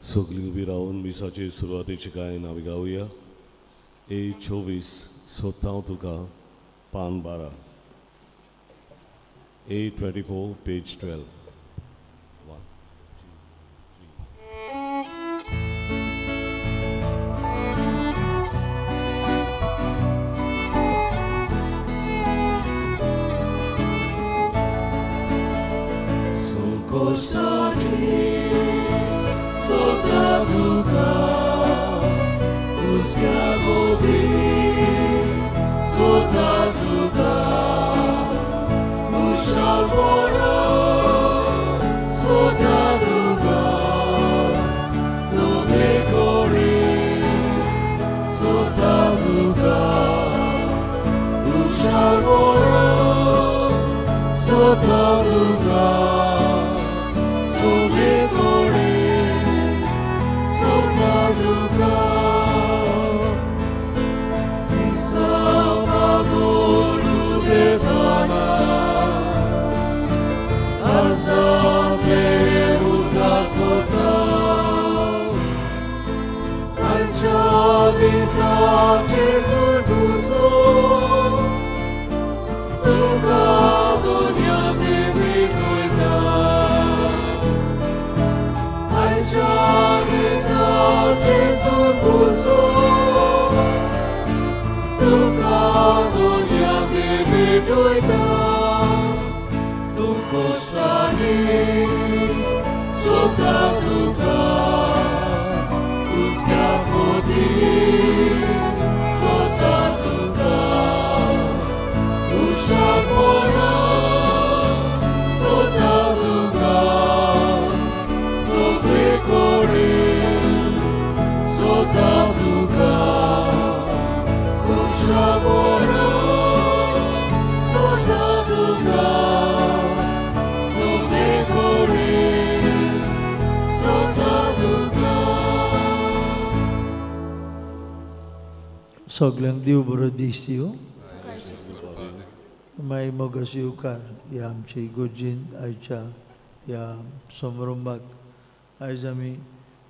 सगळीं उबी रावन मिसाचे सुरवातेचे गायन आमी गावया. ए 24, सोदता तुका, पान 12. A 24, page 12. 1, 2, 3. संकोशांनी सोदता तुका, हुस्क्या गोदीन सोदता तुका, खुशालपणान सोदता तुका, सगळे कडेन सोदता तुका, खुशालपणान सोदता तुका, सगळे कडेन सोदता तुका. Salvador Luterana, Alzate उदका सोडता, आयच्या दिसा जेजू पुसो, तुका दुनिया भेटोयता. आयच्या दिसा जेजू पुसो, तुका दुनिया भेटोयता. संकोशांनी सोदता तुका, हुस्क्या गोदीन सोदता तुका, खुशालपणान सोदता तुका, सगळे कडेन सोदता तुका, खुशालपणान सोदता तुका, सगळे कडेन सोदता तुका. सगल्यांक देव बरो दीस दिवं. मागीर मोगाचो येवकार ह्या आमचे इगर्जेंत आयच्या ह्या समारंभाक. आयज आमी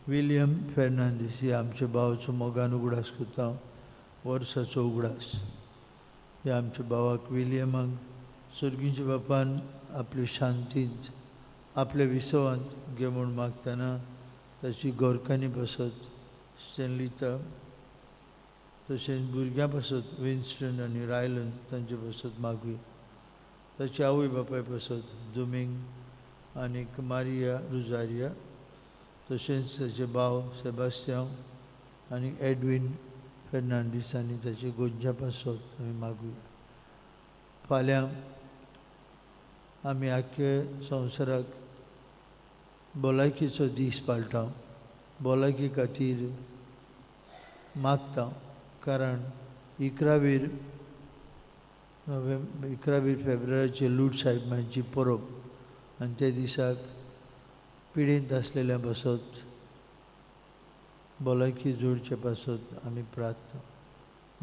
विलियम फेर्नांदीस ह्या आमच्या भावाचो मोगान उगडास करता, वर्साचो उगडास. ह्या आमच्या भावाक विलियमाक सर्गीच्या बापान आपले शांतींत, आपल्या विसवांत घे म्हूण मागतना ताची गोरकांनी पासत स्टेनलिता, तशेंच भुरग्यां पासत विन्स्टन आनी रायलन तांचे पासत मागुया. ताची आवय बापाय पासत दुमींग आनीक मारिया रुजारिया, तशेंच ताचे भाव सेबास्त्यांव आनी एडवीन फेर्नांडीस आनी ताचे गोंज्या पासत आमी मागुया. फाल्यां आमी आख्खे संवसाराक भलायकेचो दीस पाळटा, भलायके खातीर मागता, कारण 11 नोव्हेंबर, 11 फेब्रुवारीचे लूट साहेबांची परब आनी त्या दिसाक पिडेंत आसलेल्या पासत भलायकी जोडचे पासत आमी प्रार्थना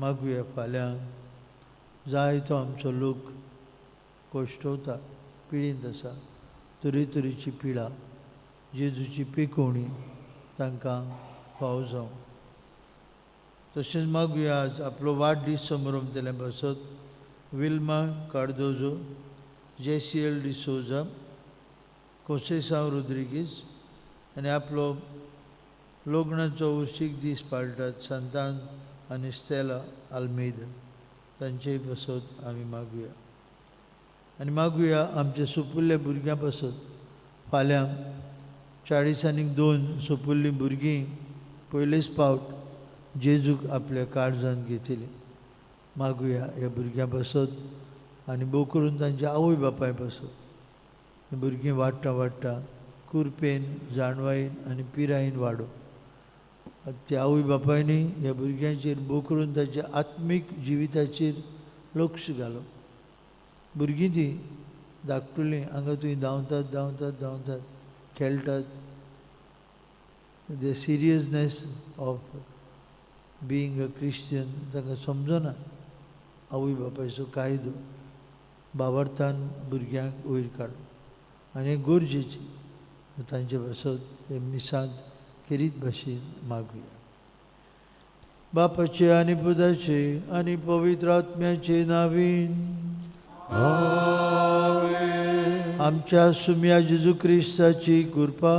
मागुया. फाल्यां जायतो आमचो लोक कश्टवता, पिडेंत आसा, तरेतरेची पिडा, जेजूची पेकोवणी तांकां फाव जावं. तशेंच मागुया आज आपलो वाडदीस समारंभ पासत विल्मा कार्दोजो, जेसियल डिसोजा, कोसेसांव रोद्रिगीस आनी आपलो लग्नाचो वर्शीक दीस पाळटात सांतान आनी स्टेला आल्मेद, तांचेय पासत आमी मागुया. आनी मागुया आमच्या सोपुल्ल्या भुरग्यां पासत. फाल्यां 42 सोपुल्लीं भुरगीं पयलेच फावट जेजूक आपल्या काळजान घेतली. मागुया ह्या भुरग्यां पासत आनी भोव करून तांच्या आवय बापाय पासत. हीं भुरगीं वाडटा वाडटा कुरपेन, जाणवायेन आनी पिरायेन वाडो. त्या आवय बापायनी ह्या भुरग्यांचेर, भोव करून ताच्या आत्मीक जिविताचेर लक्ष घालप. भुरगीं ती धाकटुलीं, हांगा थंय धांवतात, धांवतात, धांवतात, खेळटात. The seriousness of being a Christian तांकां समजना. आवय बापायचो कायदो भावार्थान भुरग्यांक वयर काडप आनी हें गरजेचें. तांचे पासत हे मिसांत खेरीत भाशेन मागुया. बापाचे आनी पुताचे आनी पवित्र आत्म्याचे नावीन आमच्या सुम्या जेजू क्रिस्ताची कृपा,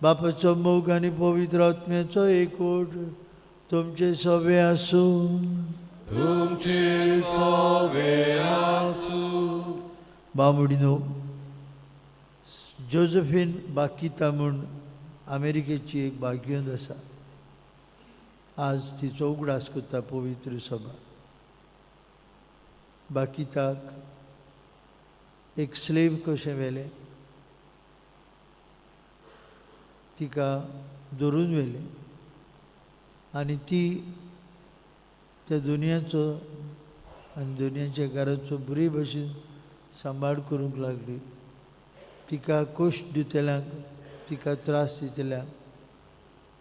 बापाचो मोग आनी पवित्र आत्म्याचो एकवट तुमचे सवे आसूं. तुमचे सवे आसूं. बामुडीनो, जोजफीन बाकिता म्हूण अमेरिकेची एक भाग्यवंत आसा. आज तिचो उगडास करता पवित्र सभा. बाकिताक एक स्लेव कशें व्हेलें, तिका धरून व्हेलें आनी ती त्या दुनियाचो आनी दुनियाच्या घराचो बरी भशेन सांबाळ करूंक लागली. तिका कश्ट दितल्यांक, तिका त्रास दितल्यांक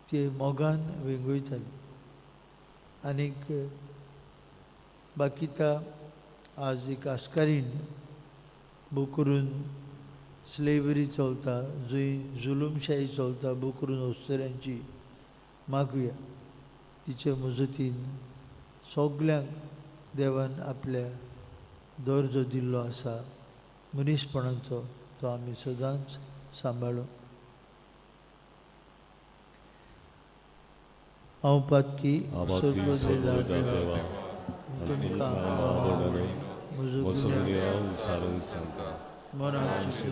ती मोगान वेंगयताली. आनीक बाकिता आज एक आस्कारीण भोव करून स्लेवरी चलता, जंय जुलूमशाही चलता, भोव करून अस्तुऱ्यांची. मागुया तिचे मजतीन सगल्यांक देवान आपल्या दर्जो दिल्लो आसा मनीसपणाचो, तो आमी सदांच सांबाळू. हांव पातकी देवा तुमकां म्हजो मनाची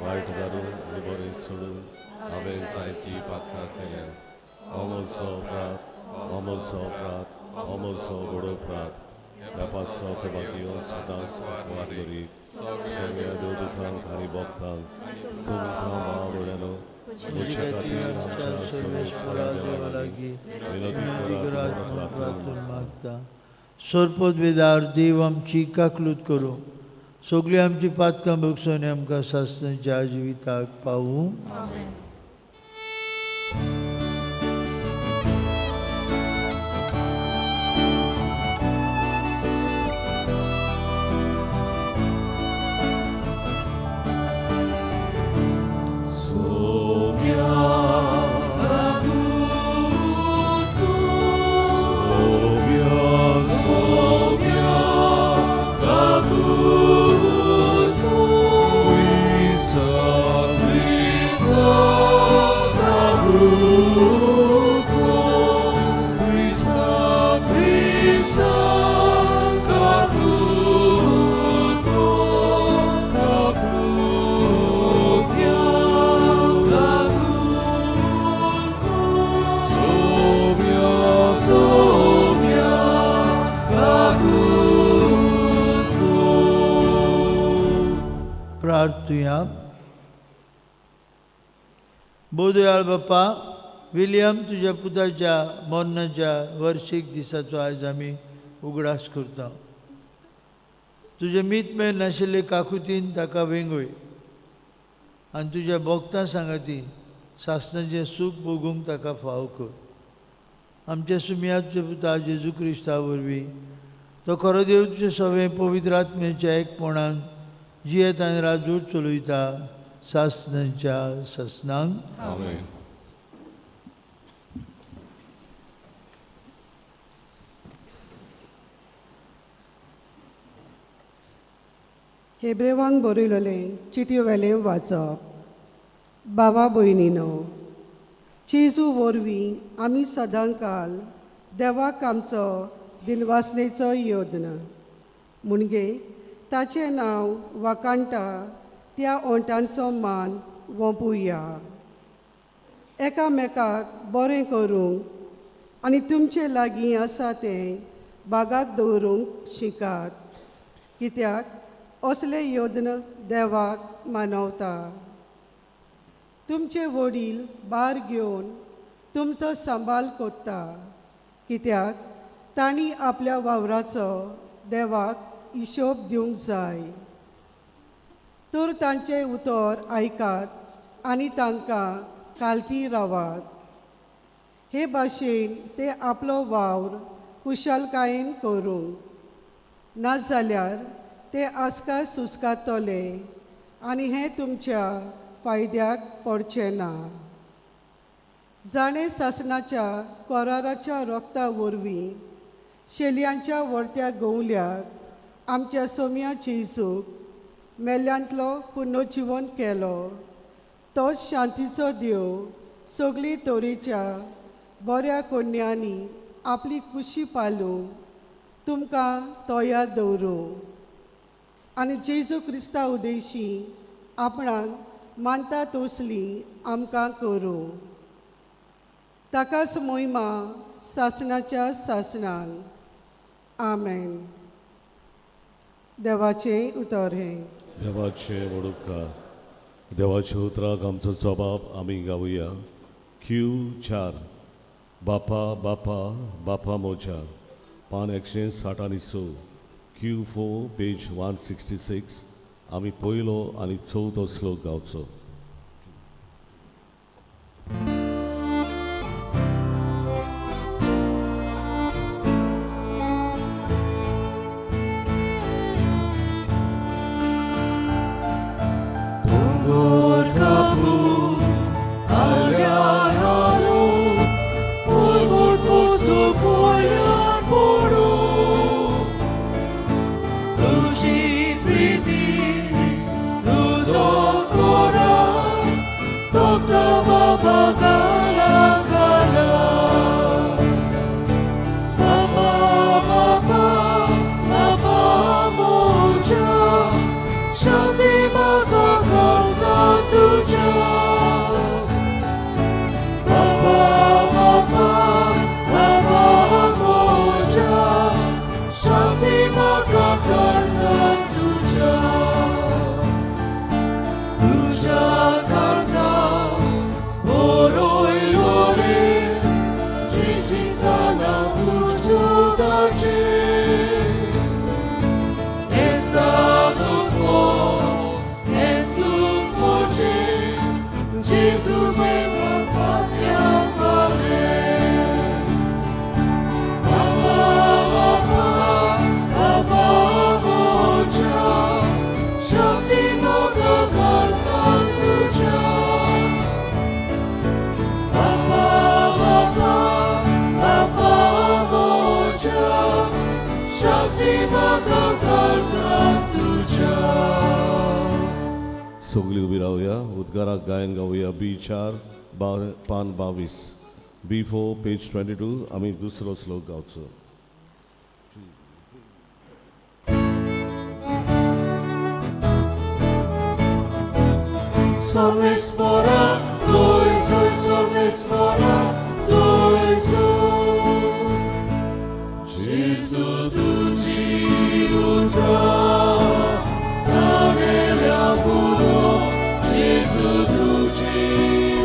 वायट घालून आनी बरें सोडून हांवें जायतीं पातकां केल्यात. अमोलचो अपराध, अमोलचो अपराध, अमोलचो व्हड अपराध. ह्या पातसाचो भाग्य सदांच वाट करीत सगळ्या देवदूतांक आनी भक्तांक तुमकां भाव-भयणांनो म्हजे खातीर आमच्या सर्वेस्परा देवा लागीं विनंती करात म्हूण प्रार्थना मागता. सरपद वेदार देव आमची काकलूत करूं, सगळीं आमची पातकां भोगसून आमकां सासणाच्या जिविताक पावूं. प्रार्थुया. बोदयाळ बाप्पा विलियम तुज्या पुताच्या मरणाच्या वर्शीक दिसाचो आयज आमी उगडास करता. तुजे मीत मेळ नाशिल्ले काकुतीन ताका वेंगय आनी तुज्या भोगतां सांगाती सासणाचें सूख भोगूंक ताका फाव कर. आमच्या सुमयाचे पुता जेजू क्रिस्ता वरवीं तो खरो देव तुजे सगळें पवित्र आत्म्याच्या एकपणान जियेत आनी राजूट चलयता सासणाच्या सासणांक. आमेन. हेब्रेवांक बरयलेलें चिटयो वेलें वाचप. बाबा भयणीनो, जेजू वरवीं आमी सदांकाल देवाक आमचो दिनवासनेचो योद्न म्हणजे ताचें नांव वाकाणटा त्या ओंठांचो मान वोंपुया. एकामेकाक बरें करूंक आनी तुमचे लागीं आसा तें बागाक दवरूंक शिकात, कित्याक असले योद्न देवाक मानवता. तुमचे वडील बार घेवन तुमचो सांबाळ कोत्ता, कित्याक तांणी आपल्या वावराचो देवाक हिशोब दिवंक जाय. तर तांचें उतर आयकात आनी तांकां कालती रावात. हे भाशेन ते आपलो वावर कुशलकायेन करूंक, नाजाल्यार ते आस्कार सुस्कारतले आनी हें तुमच्या फायद्याक पडचें ना. जाणें सासणाच्या कोराराच्या रोगता वरवीं शेलयांच्या वर्त्या गवल्याक आमच्या सोम्या जेजूक मेल्ल्यांतलो पुनर्जिवन केलो, तोच शांतीचो देव सगळी तरेच्या बऱ्या कोन्यांनी आपली कुशी पालूंक तुमकां तयार दवरूं आनी जेजू क्रिस्ता उदेशी आपणाक मानता तसली आमकां करूं. ताकाच मोहिमा सासणाच्या सासणान. आमेन. देवाचें उतर हें. देवाचे वडुपकार. देवाच्या उतराक आमचो जबाब आमी गावया. क्यू 4, बापा बापा बापा मोजा, पान 166, क्यू 4 पेज 166. आमी पयलो आनी चवथो श्लोक गावचो. दोंगर कापून आल्यार हालो, पोरबोटोचो पोल्यार पडूं. तुजी प्रिती, तुजो कोरार, तोखता बाबा गाला गाला. बाबा बाबा बाबा मोजा, शांती म्हाका काळजा तुज्या. बाबा बाबा बाबा मोजा, शांती म्हाका काळजा तुज्या. तुज्या काळजा बरयलोले, जिजिताना उजोताचे. शांती म्हाका काळजा तुज्या. सगळी उबी रावया. उद्गाराक गायन गावया. बी 4, पान 22, बी 4 पेज 22. आमी दुसरो श्लोक गावचो. सर्वेस्परा, सोय सोय, सर्वेस्परा, सोय सोय. जेजू तुजी उतरां तानेल्या पुरो, जेजू तुजी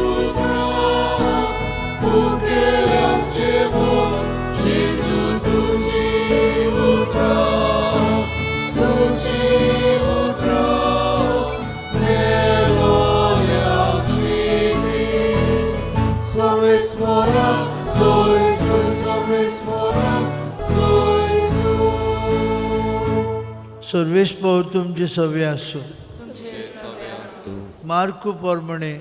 उतरां भुकेल्या जेवण, जेजू तुजी उतरां, तुजी उतरां मेलोल्या जिणी. सर्वेस्परा, सोय सोय, सर्वेस्परा, सोय सोय. सर्वेस्पोर तुमचे सवे आसूं. मार्कू प्रमाणे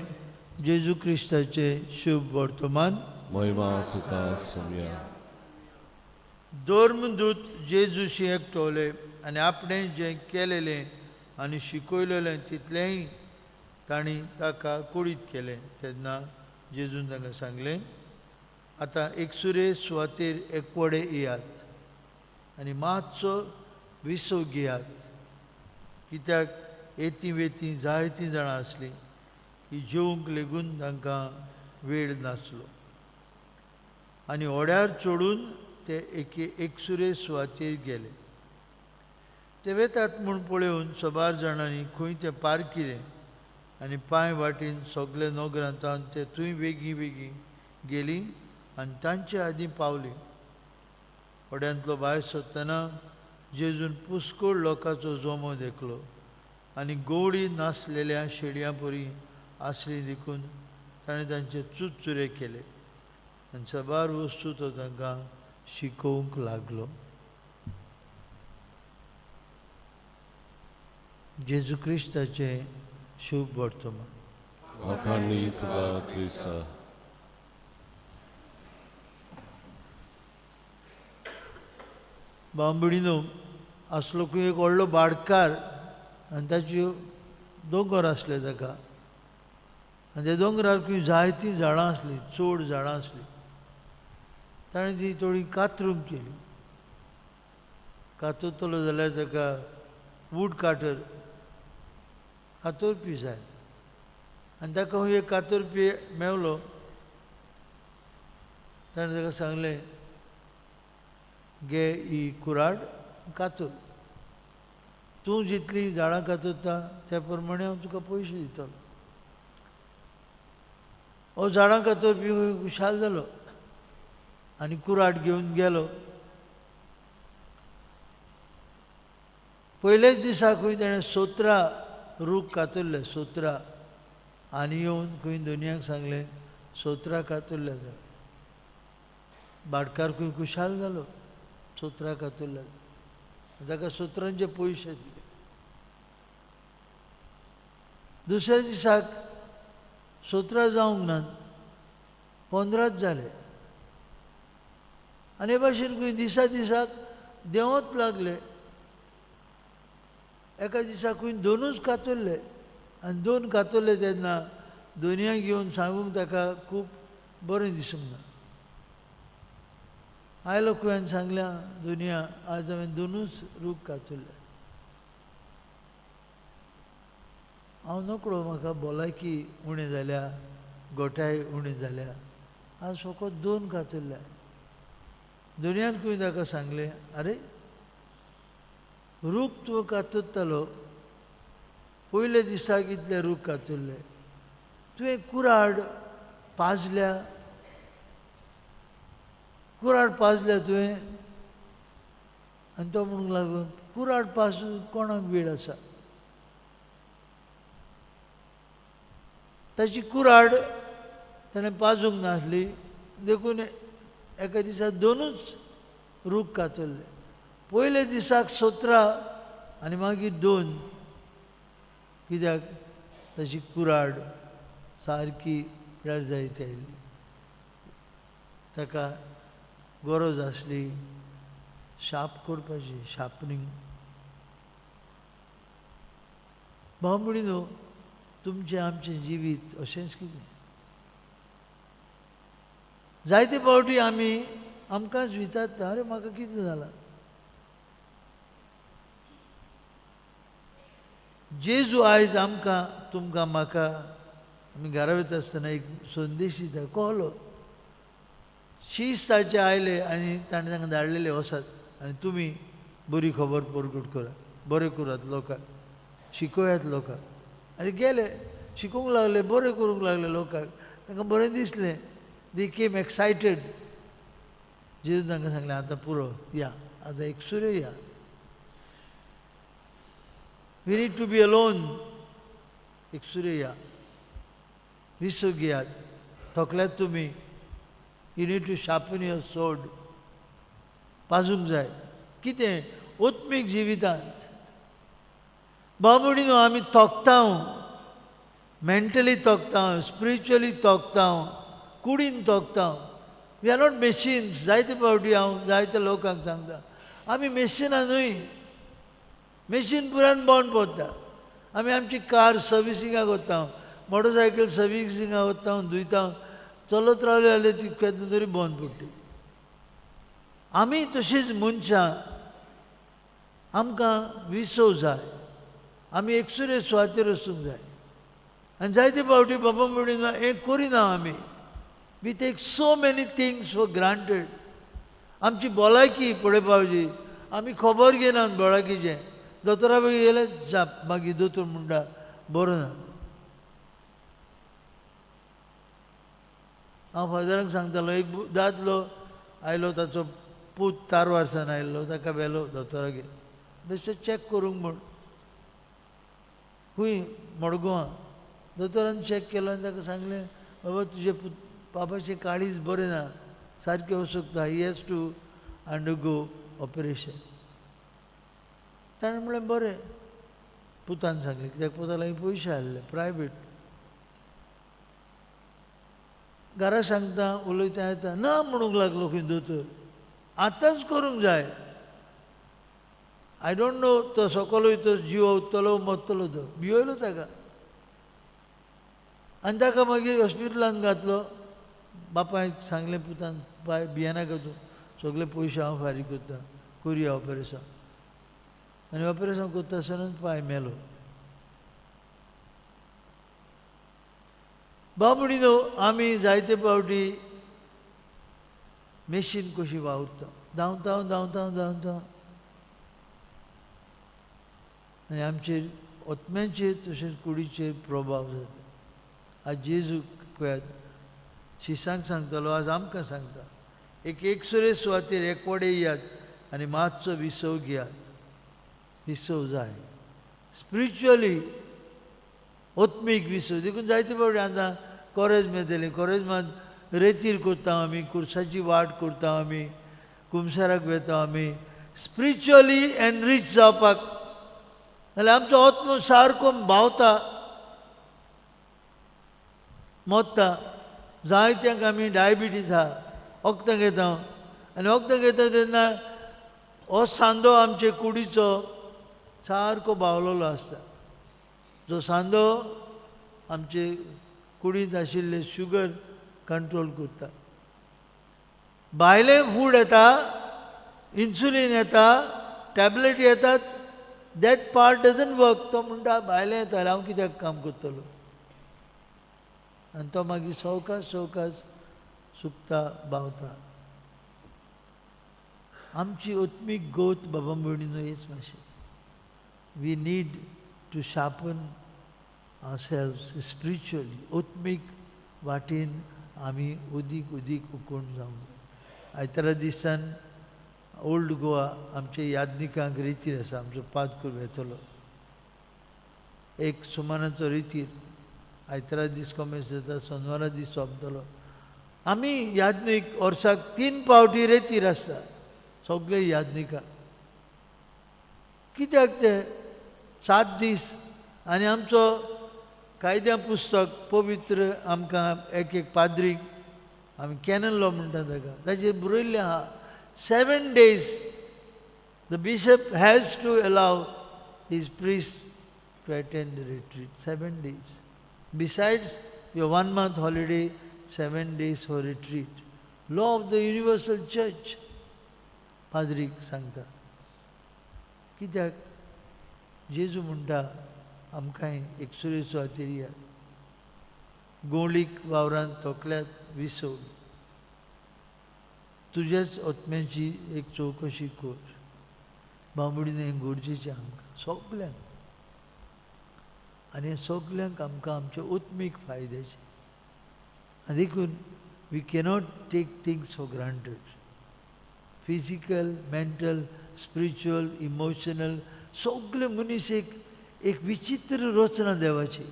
जेजू क्रिस्ताचे शुभ वर्तमान. महिमा तुका सोम्या. धर्मदूत जेजूशी एकटोले आनी आपणें जें केलेलें आनी शिकयलेलें तितलेंय तांणी ताका कुडीत केलें. तेन्ना जेजून तांकां सांगलें, आतां एकसुरे सुवातेर एकवडे येयात आनी मातसो विसव घेयात, कित्याक येती वेती जायतीं जाणां आसलीं की जेवंक लेगून तांकां वेळ नासलो. आनी होड्यार चडून ते एके एकसुरे सुवातेर गेले. ते वेतात म्हूण पळोवन सबार जाणांनी खंय ते पारकिलें आनी पांय वाटेन सगळे नगरांत ते थंय वेगीं वेगीं गेलीं आनी तांचे आदीं पावलीं. होड्यांतलो भायर सरतना जेजून पुस्कोळ लोकांचो जमो देखलो आनी गोवडी नासलेल्या शेडयां परी आसली देखून ताणें तांचे चुरचुरे केले आनी सबार वस्तू तो तांकां शिकोवंक लागलो. जेजू क्रिस्ताचें शुभ वर्तमान. वाखाणी तुका क्रिस्ता. बांबडीनो आसलो खंय एक व्हडलो भाटकार आनी ताच्यो दोंगर आसले ताका आनी त्या दोंगरार खंय जायतीं झाडां आसलीं, चड झाडां आसलीं. ताणें ती थोडी कातरूंक केली. कातरतलो जाल्यार ताका वूड काटर कातरपी जाय आनी ताका खंय एक कातरपी मेवलो. ताणें ताका सांगलें, घे ही कुराड कातर, तूं जितलीं झाडां कातरता त्या प्रमाणे हांव तुका पयशे दितलो. हो झाडां कातरपी खुशाल जालो आनी कुराड घेवन गेलो. पयलेच दिसा खंय ताणें 17 रूख कातरले, 17, आनी येवन खंय दोनयांक सांगलें 17 कातरले. भाटकार खंय खुशाल जालो, 17 कातरले, ताका 17 पयशे दिले. दुसऱ्या दिसाक 17 जावंक ना, 15 जाले. आनी हे भाशेन खंय दिसा दिसाक देंवत लागले. एका दिसा खंय 2 कातरले आनी 2 कातरले तेन्ना दोनयांक येवन सांगूंक ताका खूब बरें दिसूंक ना. आयलो खंय आनी सांगल्या, दुनिया आज हांवें 2 रूख कातरले, हांव नकळो म्हाका भलायकी उणें जाल्या, गोठाय उणें जाल्या, आज फकत 2 कातरल्या. दुनियान खंय ताका सांगलें, आरे रूख तूं कातरतालो, पयले दिसाक इतले रूख कातरले, तुवें कुराड पाजल्या, कुराड पाजल्या तुवें. आनी तो म्हणूंक लागलो, कुराड पाजून कोणाक वेळ आसा? ताची कुराड ताणें पाजूंक नासली, देखून एका दिसा 2 रूख कातरले. पयले दिसाक 17 आनी मागीर 2, कित्याक ताची कुराड सारकी पिड्यार जायत आयली. ताका गरज आसली शाप करपाची, शार्पनींग. भाव म्हणिनो, तुमचें आमचें जिवीत अशेंच कितें जायते फावटी आमी आमकांच विचारता, आरे म्हाका कितें जालां? जेजू आयज आमकां, तुमकां, म्हाका, आमी घरा वयता आसतना एक संदेश दिता, कहलो शीस ताचे आयले आनी ताणें तांकां धाडलेले, वसात आनी तुमी बरी खबर परगट करात, बरें करात लोकांक, शिकयात लोकांक. आनी गेले, शिकूंक लागले, बरें करूंक लागले लोकांक, तांकां बरें दिसलें, they came excited. जेजून तांकां सांगलें, आतां पुरो, या आतां एकसुरे या, we need to be alone, एकसुरे या, विसव घेयात, थकल्यात तुमी, you need to sharpen your sword, पाजूंक जाय कितें आत्मीक जिवितांत. बाबुडीनो आमी थकता, मेंटली थकता, स्पिरिच्युअली थकता, कुडीन थकता. We are not machines. जायते फावटी हांव जायत्या लोकांक सांगता, आमी मेशिनां न्हय, मेशीन पुरान बंद पडटा. आमी आमची कार सर्विसिंगाक वता, मोटरसायकल सर्विसिंगाक वता, धुयता, चलत रावले जाल्यार ती केन्ना तरी बंद पडटली. आमी तशीच मनशां, आमकां विसव जाय, आमी एकसुरे सुवातेर वचूंक जाय. आनी जायते फावटी बाबा म्हणिना हें करिना आमी, we take so many things for granted. आमची भलायकी पळोवपाची आमी खबर घेना भलायकीचें, दोतोरा बी गेले जाप, मागीर दोतोर म्हणटा बरो ना. हांव फादरांक सांगतालो, एक दादलो आयलो, ताचो पूत तारवारसान आयिल्लो, ताका व्हेलो दोतोरागेर बेश्टे चॅक करूंक म्हूण, खंय मडगांवां. दोतोरान चॅक केलो आनी ताका सांगलें, बाबा तुजें बाबाचें काळीज बरें ना, सारकें वचूंक ना, he has to undergo operation. ताणें म्हणलें बरें, पुतान सांगलें, कित्याक पुता लागीं पयशे आसले प्रायवेट. घरा सांगता उलयता येता ना म्हणूंक लागलो खंय दोतोर, आतांच करूंक जाय. I don't know तो सकल वयतो जीव उत्तलो मरतलो, तो भिवयलो ताका आनी ताका मागीर हॉस्पिटलान घातलो. बापायक सांगलें पुतान, बाय भियेनाका तूं, सगळे पयशे हांव फारीक करता, करुया ऑपरेशन. आनी ऑपरेशन करता आसतनाच पांय मेलो. बाबडीनो आमी जायते फावटी मेशीन कशी वावुरता, धांवता धांवता धांवता, आनी आमचेर आत्म्याचेर तशेंच कुडीचेर प्रभाव जाता. आज जेजू पळयात शिसांक सांगतालो, आज आमकां सांगता, एक एकसुरे सुवातेर एकवडे येयात आनी मातसो विसव घेयात. विसव जाय स्पिरिच्युअली, आत्मीक विसव. देखून जायते फावटी आतां कोरेज मेळटलें, कोरेजमांत रेतीर करता आमी, कुर्साची वाट करता आमी, कुमसाराक वेता आमी, स्पिरिच्युअली एनरीच जावपाक. जाल्यार आमचो आत्मो सारको भावता मोत्ता. जायत्यांक आमी डायबिटीज आहा, वखदां घेता आनी वखदां घेता तेन्ना हो सांदो आमचे कुडीचो सारको बावलोलो आसता. जो सांदो आमचे कुडींत आशिल्ले शुगर कंट्रोल करता. भायलें फूड येता, इन्सुलीन येता, टॅबलेट येतात, that part doesn't work. तो म्हणटा भायलें येता हांव कित्याक काम करतलो, आनी तो मागीर सवकास सवकास सुकता बावता. आमची आत्मीक गोत बाबा भयणीनो हेच भाशेन. We need to sharpen ourselves spiritually. आत्मीक वाटेन आमी अदीक अदीक उकोण जावंक जाय. आयतारा दिसान ओल्ड गोवा आमच्या यादनिकांक रेतीर आसा, आमचो पादकूर वेतलो एक सुमानाचो रेतीर. आयतारा दीस कोमेस जाता, सोनवारा दीस सोंपतलो. आमी यादनीक वर्साक 3 फावटी रेतीर आसता सगळे यादनिकां. कित्याक ते 7 दीस? आनी आमचो कायद्या पुस्तक पवित्र आमकां एक एक पाद्रीक आमी कॅनन लॉ म्हणटा ताका, ताचेर बरयल्लें आहा 7 days the bishop has to allow his priest to attend the retreat. 7 days besides your 1 month holiday, 7 days for retreat. Law of the universal church पाद्रीक सांगता. कित्याक जेजू म्हणटा आमकांय एकसुरे सुवातेर यात, गोंवळीक वावरांत तोकल्यात विसव, तुज्याच आत्म्याची एक चवकशी कर. बांबडीन हें गरजेचें आमकां सगल्यांक, आनी हें सगल्यांक आमकां आमचे आत्मीक फायद्याचें. आनी देखून we cannot take things for granted. Physical, mental, spiritual, emotional सगळे मनीस एक एक विचित्र रचना देवाची.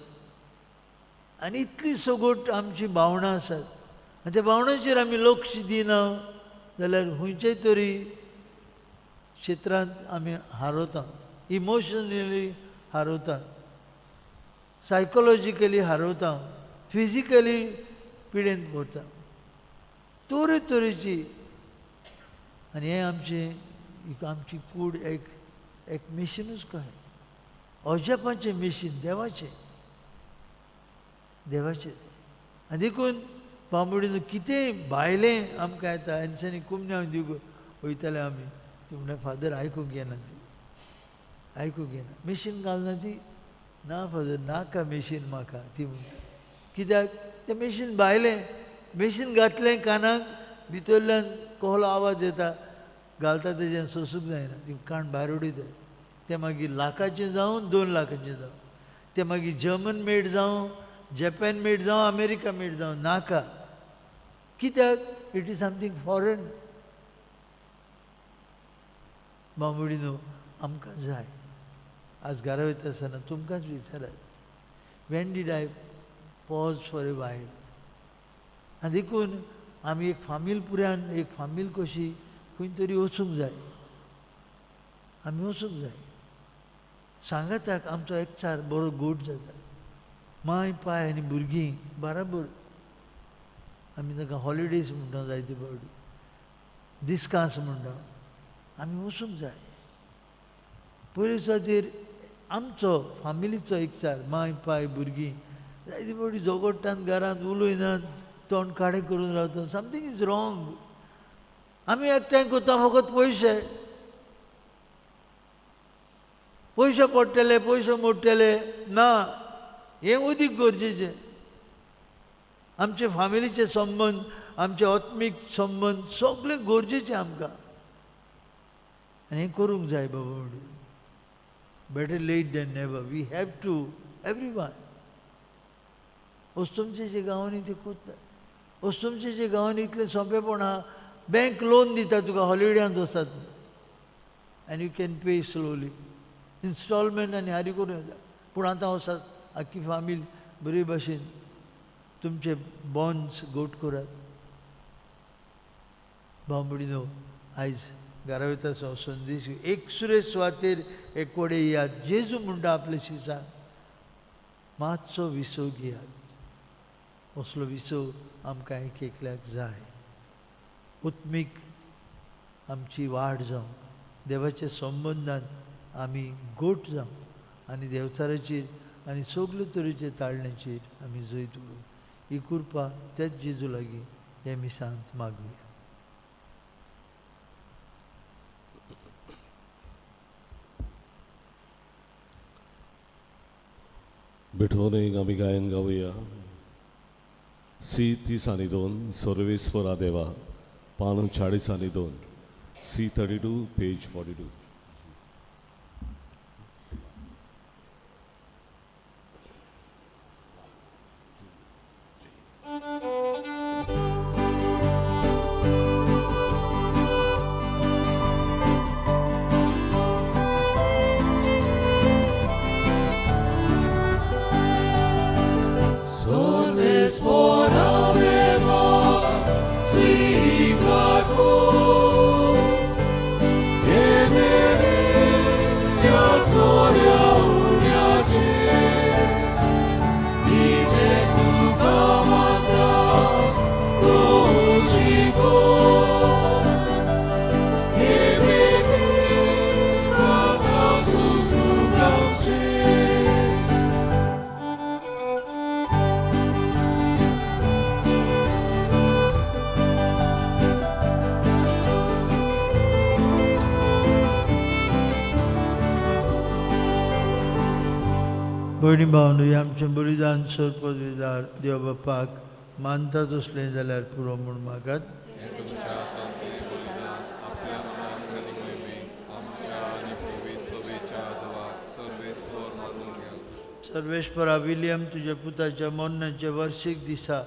आनी इतली सगट आमची भावनां आसात आनी त्या भावनांचेर आमी लक्ष दिना जाल्यार खंयच्याय तरी क्षेत्रांत आमी हारवता, इमोशनली हारवता, सायकोलॉजिकली हारवता, फिजिकली पिडेंत पडटा, तरेतरेची. आनी हें आमचें आमची कूड एक एक मिशिनूच कहें, अजापाचें मिशीन देवाचें, देवाचें. आनी देखून बांबोळीन कितेंय भायलें आमकां येता, हेंच्यांनी कुमन्यांव दिवंक वयताले आमी, ती म्हणटा फादर आयकूंक येना, ती आयकूंक येना, मिशीन घालना ती ना फादर नाका मिशीन म्हाका, ती म्हणटा. कित्याक तें मिशीन भायलें, मिशीन घातलें कानाक, भितरल्यान कहलो आवाज येता, घालता तेजें सोसूंक जायना, ती कान भायर उडयता. तें मागीर लाखाचें जावं 2 लाखाचें जावं, तें मागीर जर्मन मेड जावं, जपान मेड जावं, अमेरिका मेड जावं, नाका. कित्याक it is something foreign. बांबोळीनो आमकां जाय. आज घरा वयता आसतना तुमकांच विचारात, when did I pause for a while. आनी देखून आमी एक फामील पुऱ्यान एक फामील कशी खंय तरी वचूंक जाय, आमी वचूंक जाय. सांगाताक आमचो एकचार बरो गोड जाता, माय पाय आनी भुरगीं बराबर. आमी तांकां हॉलिडेज म्हणटा जायते फावटी, दिस्कांस म्हणटा. आमी वचूंक जाय. पयले सुवातेर आमचो फामिलीचो एकचार, माय पाय भुरगीं जायते फावटी झगडटात, घरांत उलयनात, तोंड काडे करून रावतात. Something is wrong. आमी एकठांय करता फकत पयशे, पयशे पडटले, पयशे मोडटले ना, हें अदीक गरजेचें. आमचे फामिलीचे संबंद, आमचे आत्मीक संबंद सगळें गरजेचें आमकां, आनी हें करूंक जाय बाबा. म्हणून better late than never. We have to every one. अस्तमच्या गांवांनी ते करता. अस्तमच्या गांवांनी इतलें सोंपेपण आहा, बँक लोन दिता तुका हॉलिड्यांत वचात आनी you can pay slowly installment आनी हारी करूं येता. पूण आतां वचात आख्खी फामील बरे भाशेन तुमचे बॉन्ड्स गोट करात. भाव भयणीनो, आयज घरा वयता संदेश एक सुरे सुवातेर एकवडे येयात. जेजू म्हणटा आपले शिसांक, मातसो विसव घेयात. असलो विसव आमकां एक एकल्याक जाय. उत्मीक आमची वाड जावं, देवाच्या संबंदान आमी गोट जावं आनी देवचाराचेर आनी सगळे तरेचे ताळण्याचेर आमी जैत उरूं. ही कृपा त्याच जेजू लागीं हे मिसांत मागुया. बिठोने आमी गायन गावया. सी 32 सर्वेस्वरा देवा, पान 42, C 32 page 42. भयणी भावनो, आमचें बलिदान सरपदवीदार देव बापाक मानता तसलें जाल्यार पुरो म्हूण मागात. सर्वेश्वरा विलियम तुज्या पुताच्या मरणाच्या वार्षिक दिसा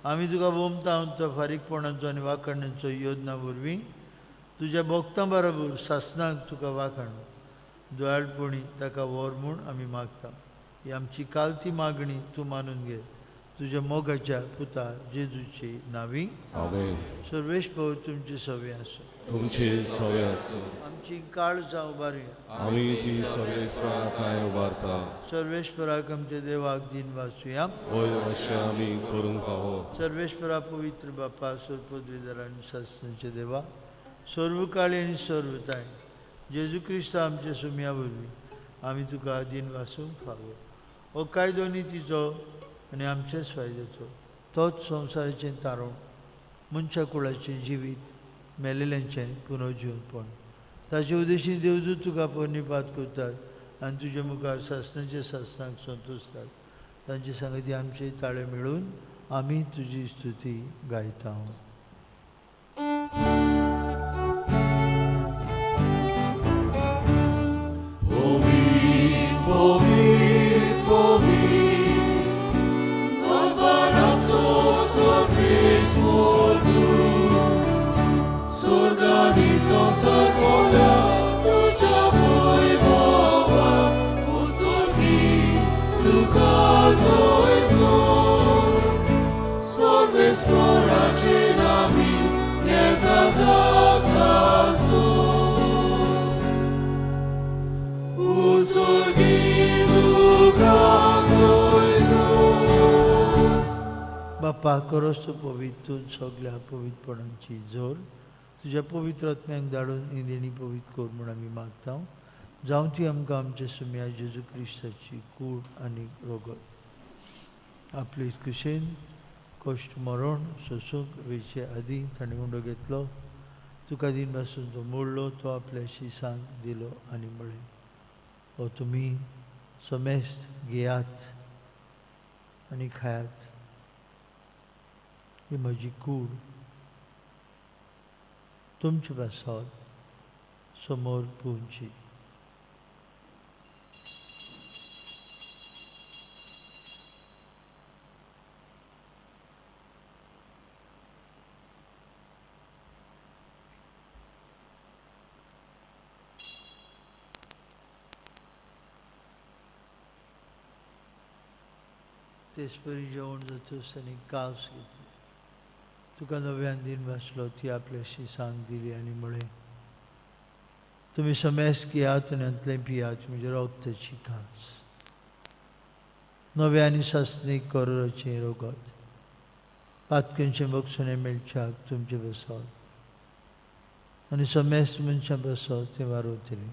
आमी तुका वोमता तो फारीकपणाचो आनी वाखाणण्याचो योजना वरवीं तुज्या भक्तां बरोबर सासनाक तुका वाखाण दयाळपणी ताका व्हर म्हूण आमी मागता. ही आमची कालती मागणी तूं मानून घे तुज्या मोगाच्या पुता जेजूची नावी. आमेन. सर्वेश भाव तुमचे सवे आसूं. तुमचे सवे आसूं. आमची काळजां उबारुया. आमी ती सर्वेश्वरा ठांय उबारता. सर्वेश्वराक आमच्या देवाक दिन वाचुया. वय अशें आमी करूंक फावो. सर्वेश्वरा पवित्र बापा सर्वपदवीधर आनी शासनाचे देवा, सर्वकाळी आनी सर्वताय जेजू क्रिस्त आमच्या सुमया वरवीं आमी तुका दिन वाचूंक फावो. हो कायदो नितीचो आनी आमच्याच फायद्याचो तोच संवसाराचें तारण, मनशा कुळाचें जिवीत, मेलेल्यांचें पुनर्जिवनपण. ताचे उद्देशी देवदूत तुका परिपात करतात आनी तुज्या मुखार सासणाच्या सासणाक संतोषतात. तांचे सांगती आमचे ताळे मेळून आमी तुजी स्तुती गायता. बापा करोस तूं पवित्र तूं सगल्या पवित्रपणांची जोर तुज्या पवित्र आत्म्याक धाडून ही देणी पवित्र कर म्हूण आमी मागता. जावं ती आमकां आमच्या सुम्या जेजू क्रिस्ताची कूड आनी रोगत. आपले कुशेन कश्ट मरण सोसूंक वेचे आदीं ताणें उंडो घेतलो. तुका दिन पासून तो मोडलो, तो आपल्या शिसांक दिलो आनी म्हळें, हो तुमी समेस्त घेयात आनी खायात, ही म्हजी कूड तुमचे पासत समोर पुंची. तेचपरी जेवण जातच आनी कास घेतली. तुका नव्यान दिन भासलो, ती आपल्याशी सांग दिली आनी म्हळें, तुमी समेस्त घेयात आनी हांतलें पियात, म्हणजे रक्ताची कास, नव्या आनी सासणीक करोराचें रोगत, पातकेंचें बक्षणें मेळच्याक तुमचें बसत आनी समेस्त मनशां बसत तें वारवतलें.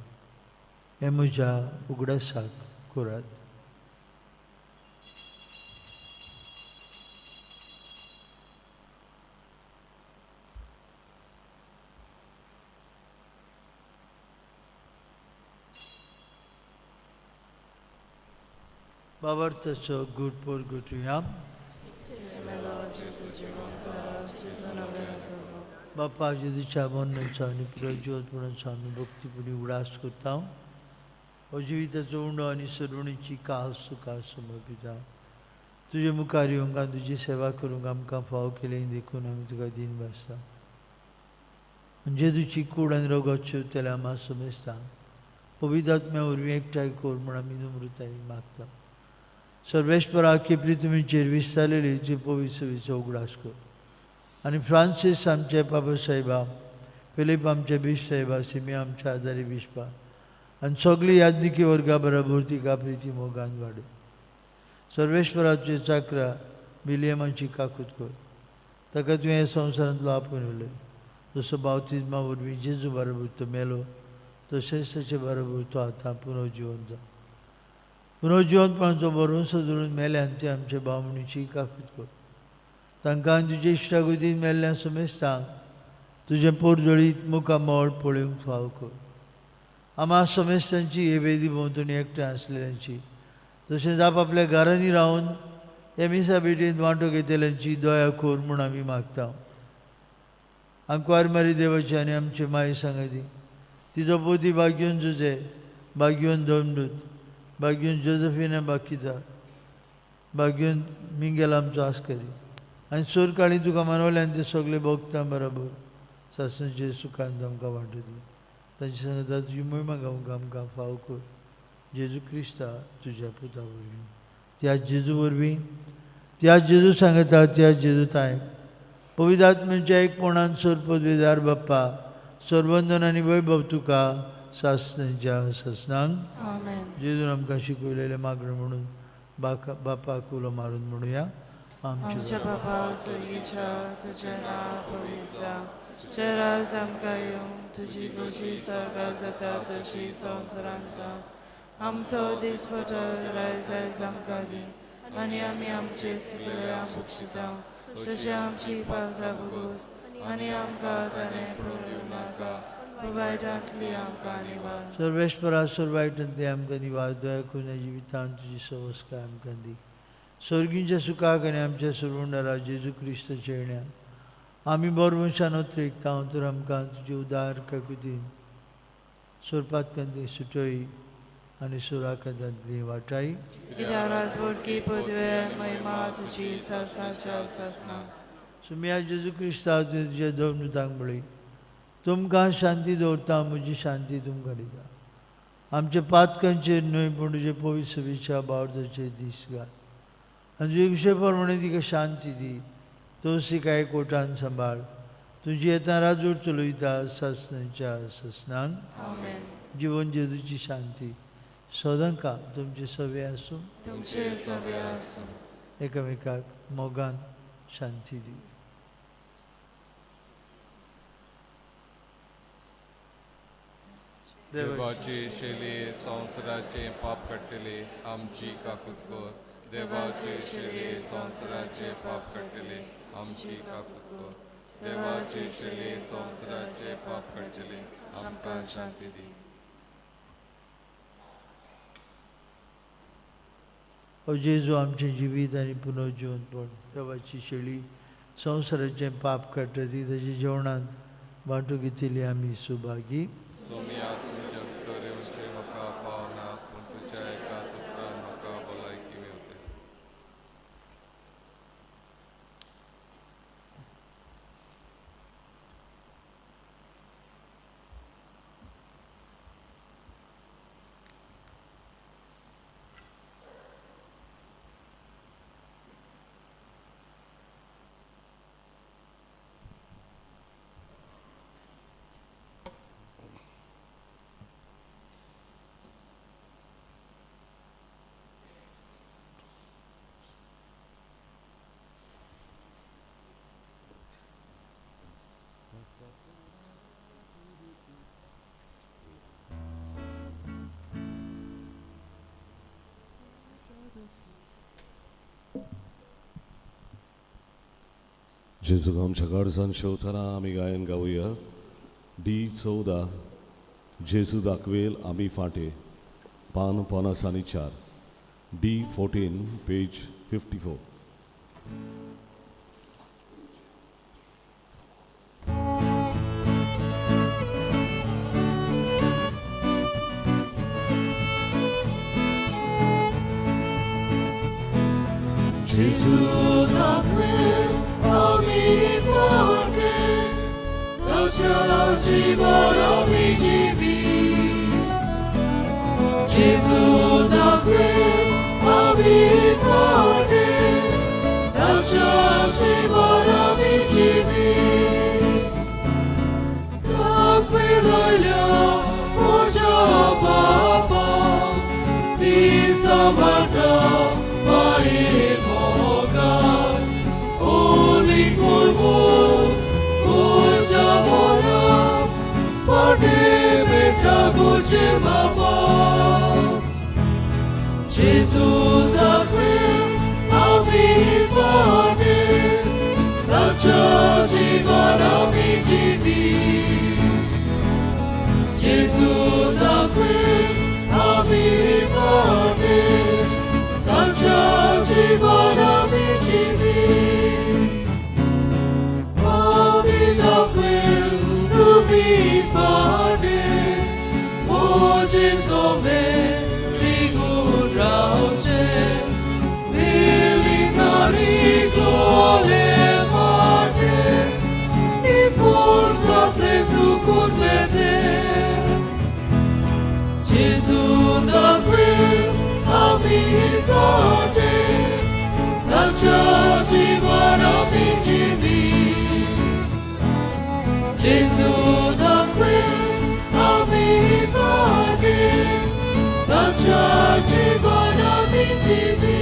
हें म्हज्या उगडासाक करात. बाबार्थाचो गुड गुटुया. बापा जेजूच्या मरणाचो आनी प्रज्वतपणाचो आमी भक्तीपणी उडास करता. हो जिविताचो उंडो आनी सरवणीची कास तुका समर्पिता. तुजे मुखार येवंक आनी तुजी सेवा करूंक आमकां फाव केली देखून आमी तुका दिन भासता. जेजूची कूड आनी रोगत शिवतल्या आमा समजता. पवित्र आत्म्या वरवीं एकठांय कर म्हूण आमी नम्रतायेन मागता. सर्वेस्परा केपरी तुमीचेर विस्तारलेली जी पवित्र सेवेचो उगडास कर आनी फ्रांसीस आमचे बाबा साहेबा, फिलीप आमचे बीश साहेबा, सिमी आमच्या आदारी बिश्पा आनी सगळी याज्ञिकी वर्गा बराबर तिका प्रिती मोगान वाडय. सर्वेस्पराचे चाकरा विलियमाची काकूत कर, ताका तुवें ह्या संवसारांतलो आपोवन उलय. जसो बावतिज्मा वरवीं जेजू बरोबर तो मेलो तशेंच ताचे बरोबर तो आतां पुनर्जिवन जावं. पुनर्जिवनपणाचो भरवंसो धरून मेल्यान ते आमचे भावणीची काकूत कर. तांकां तुजे इश्टागतीन मेल्ल्या समेस्तांक तुजें पोरजळीत मुखामळ पळोवंक फाव कर. आमा समेस्तांची हे वेदी भोंवतणी एकठांय आसलेल्यांची तशेंच आपआपल्या घरांनी रावन हे मिसा भेटींत वांटो घेतल्यांची दया कर म्हूण आमी मागता. आंकवार मारी देवाची आनी आमचे माई सांगाती तिजो पोती भाग्योन जुजे, भाग्योन दोमदूत, भाग्योन जोजफिना बाकिता, भाग्योन मिंगेल आमचो आस्करी आनी सोरकाळी तुका मानवल्यान ते सगळे भोगता बरोबर सासणाचे सुखान आमकां वांटो दी. तांचे सांगता तुजी मोहिमा गावंक आमकां फाव कर. जेजू क्रिस्ता तुज्या पुता वरवीं, त्या जेजू वरवीं, त्या जेजू सांगता त्या जेजू तांय पवित्र आत्म्याच्या एकपणान सोर पदवेदार बाप्पा सर्वंदन आनी वैभव तुका सासणाच्या सासणांक. आमेन. जेजून आमकां शिकयलेलें मागणें म्हणून बापाक उलो मारून म्हणुया. आमच्या बापा स्वर्गीच्या, तुजें नांव पवित्र जावं, तुजें राज आमकां येवं, तुजी खोशी स्वर्गार जाता तशी संवसारांत जावं. आमचो दिसपटो रायज आयज आमकां दी आनी आमी आमचे चुकल्या बक्षिता तशें आमची पावसा भोगोस आनी आमकां ताणें पळोवं नाका वायटांतली आमकां निवार. सर्वेस्परा सर्वायटांतली आमकां निवार. दया करून जिवितांत तुजी सवस्काय आमकां दी. स्वर्गींच्या सुखाक आनी आमच्या सुरवंडारा जेजू क्रिस्ताच्या येण्या आमी बरो मनशान अतिरिक्त तर आमकां तुजी उदार काकुतीन सोरपातकांतली सुटय आनी सुराकांतली वाटाय. कित्याक राजवटकी पदवे महिमा तुजी सासणाच्या सासणाक. सुमिया जेजू क्रिस्ता तुवें तुज्या दोन दुतांक म्हळी, तुमकां शांती दवरता, म्हजी शांती तुमकां दिता. आमच्या पातकांचेर न्हय पूण तुजे पवित्र सभेच्या बावटाचेर दीस घाल आनी तुजे विशय प्रमाणे तिका शांती दी. तोच तिका एकवटान सांबाळ. तुजी येता राजवट चलयता सासणाच्या सासणांक. आमेन. जिवन जेजूची शांती सदांकाळ तुमचे सवे आसूं. तुमचे सवे आसूं. एकामेकाक मोगान शांती दी. देवाची शेली संवसाराचे पाप काडटली आमची काकूत कर. देवाची शेली संवसाराचे पाप काडटली आमची काकूत कर. देवाची शेली संवसाराचे पाप काडटली आमकां शांती दी. ओ जेजू आमचें जिवीत आनी पुनर्जिवंतपण, देवाची शेळी संवसाराचें पाप काडटा ती ताच्या जेवणांत वांटू घेतिल्ली आमी सुभागी. सोमिया तुमच्या भितर येवचें म्हाका पावना, पूण तुज्या एका उपरांत म्हाका भलायकी मेवतली. जेजूक आमच्या गरजान शेवतना आमी गायन गावया. डी 14 जेजू दाखवेल आमी फाटे, पान 54, डी 14 पेज 54. Gesù d'acque ami forte, Taucha জীবন আমি জীবি. Gesù d'acque ami forte, Taucha জীবন আমি জীবি. D'acque loila, moja papa, Ti samata, pae moga, Oli kulmu, goja mona, Fade beta goje mama. Gesù d'acque ami fade, Taucha জীবন আমি জীবি. Gesù d'acque ami fade, Taucha জীবন আমি জীবি. Odi d'acque তুমি fade, Moje sove rigurauce, Militari glole fade, Ni forza te sucurlete. Gesù d'acque ami fade, Taucha জীবন আমি জীবি. Gesù d'acque ami fade, Taucha জীবন আমি জীবি.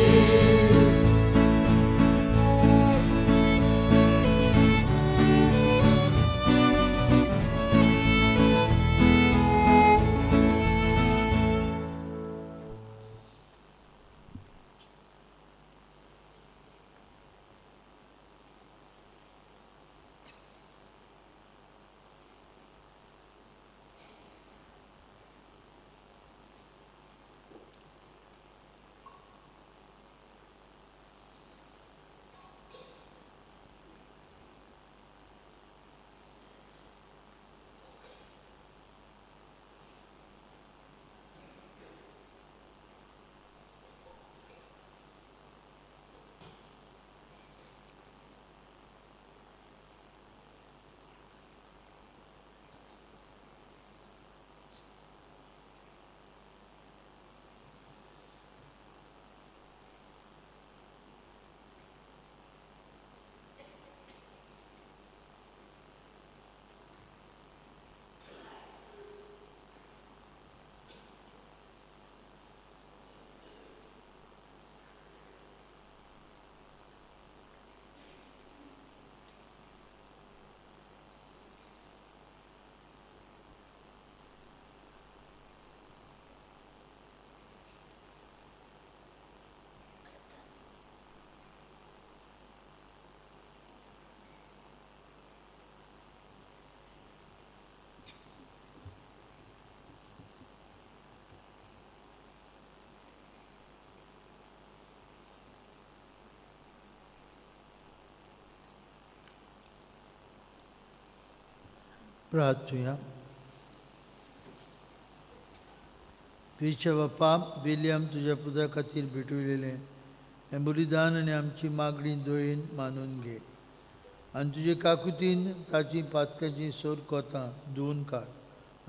प्रार्थुया. क्रिस्ताच्या बापा, William तुज्या पुता खातीर भेटवलेलें हें बलिदान आनी आमची मागणी दयेन मानून घे आनी तुजे काकुतीन ताची पातकाची सोर कोतां धुवून काड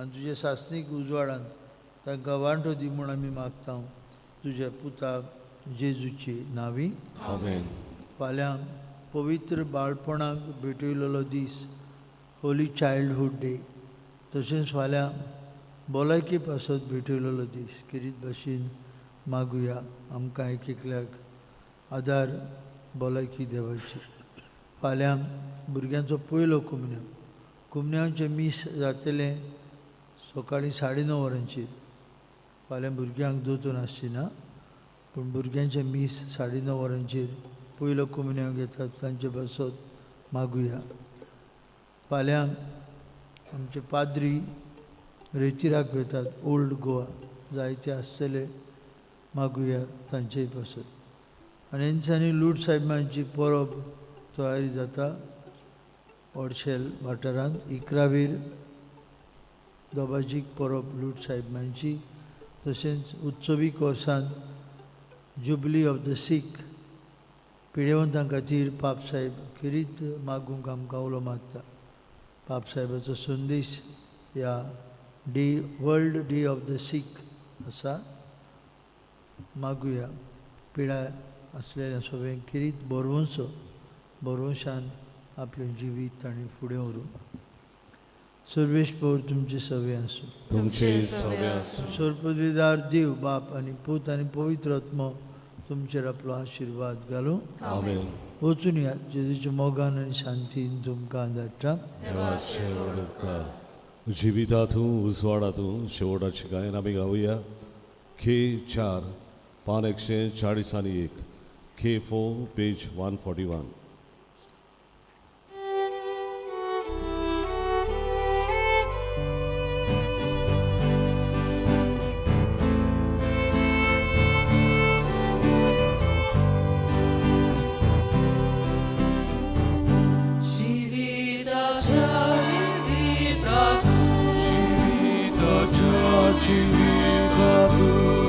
आनी तुजे सासणीक उजवाडान तांकां वांटो दी म्हूण आमी मागता तुज्या पुता जेजूची नांवी. आमेन. फाल्यां पवित्र बाळपणाक भेटयलेलो दीस, होली चायल्डहूड डे. तशेंच फाल्यां भलायकी पासत भेटयलेलो दीस. खेरीत भाशेन मागुया आमकां एक एकल्याक आदार भलायकी देवाची. फाल्यां भुरग्यांचो पयलो कुमन्यांव. कुमन्यांवचें मीस जातलें सकाळीं 9:30 वरांचेर. फाल्यां भुरग्यांक दोतोर आसची ना, पूण भुरग्यांचें मीस 9:30 वरांचेर पयलो कुमन्यांव घेतात, तांचे पासत मागुया. फाल्यां आमचे पाद्री रेतिराक वतात ओल्ड गोवा, जायते आसतले, मागुया तांचेय पासत. आनी हेंच्यांनी लूट साहेबांची परब तयारी जाता ओडशेल वाठारांत. 11वीर दोबाजीक परब लूट साहेबांची. तशेंच उत्सवीक वर्सांत जुबली ऑफ the सीख, पिडेवंतां खातीर पापसाहेब खेरीत मागूंक आमकां उलो मारता. पापसाहेबाचो संदेश ह्या day world day of the sick आसा. मागुया पिडा आसलेल्या सगळ्यांक खेरीत बरवंचो, बरवंशान आपलें जिवीत ताणें फुडें व्हरूं. सर्वेश पवर तुमचे सवे आसूं. तुमचे सवे आसूं. सर्वपदवीदार देव बाप आनी पूत आनी पवित्र आत्मो तुमचेर आपलो आशिर्वाद घालूं. आमेन. वचून या जेजूच्या मोगान आनी शांतीन तुमकां धाडटा. देवाचे व्हड उपकार. जिवितांतूं उजवाडातूं शेवटाची गायन आमी गावया. खे 4 पान 141, K 4 page 141. जिविताच्या जिवितातूं जिविताच्या जिवितातूं